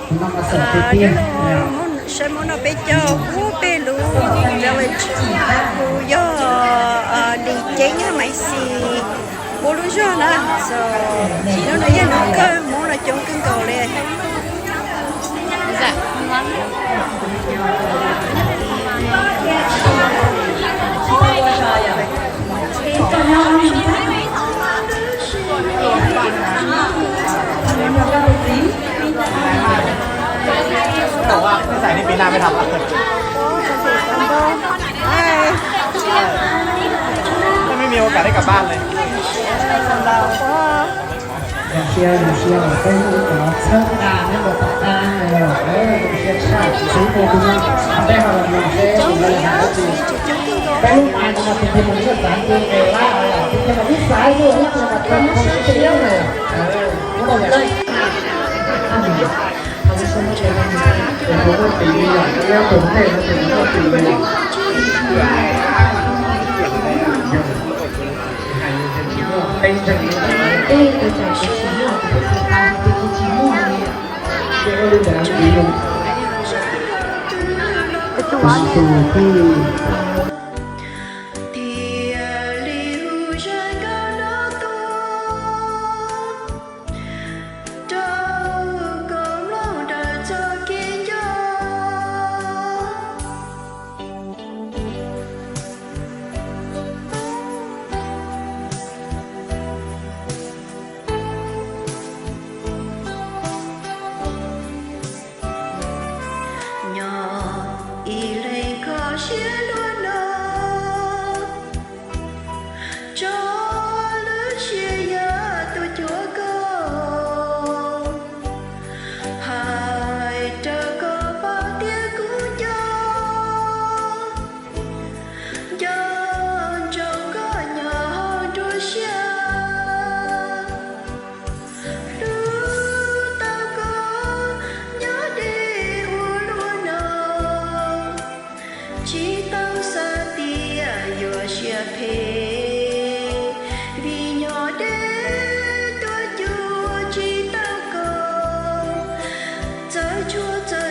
Saib Hmoob no peb caug huv peb lub village, kuv yog Lis Ceeb Maiv Xis, kuv lub zog na. So hnub no yeej hnub kawg, Hmoob no coob kawg nkaus li. Ê, ไม่มีโอกาสได้กลับบ้านเลย Zoo siab, zoo siab uas peb muaj cov txhawb nqa nyob rau tom qab no, zoo siab tshaj. Xws li tus no, peb ho los mloog seb tus no yog hais dab tsi. Peb lub mais no mas tus twg mas nws txav nti nqes lab, tus twg mas ib xaiv luaj, ib tug mas txav muab siab siab na. Ub, Tiag li hauv zaj nkauj no tuaj rau koj mloog raws txoj kev nco. Nyob ib leeg kho siab luaj no, tso lub siab yam tuaj cuag koj, hais rau koj paub tias kuv nco, nco ntsoov koj nyob hauv nruab siab. Hlub tau koj nyob deb ua luaj no, tsis tau xav tias yuav siab phem, vim nyob deb tuaj cuag tsis tau koj, txawj tshuaj txawj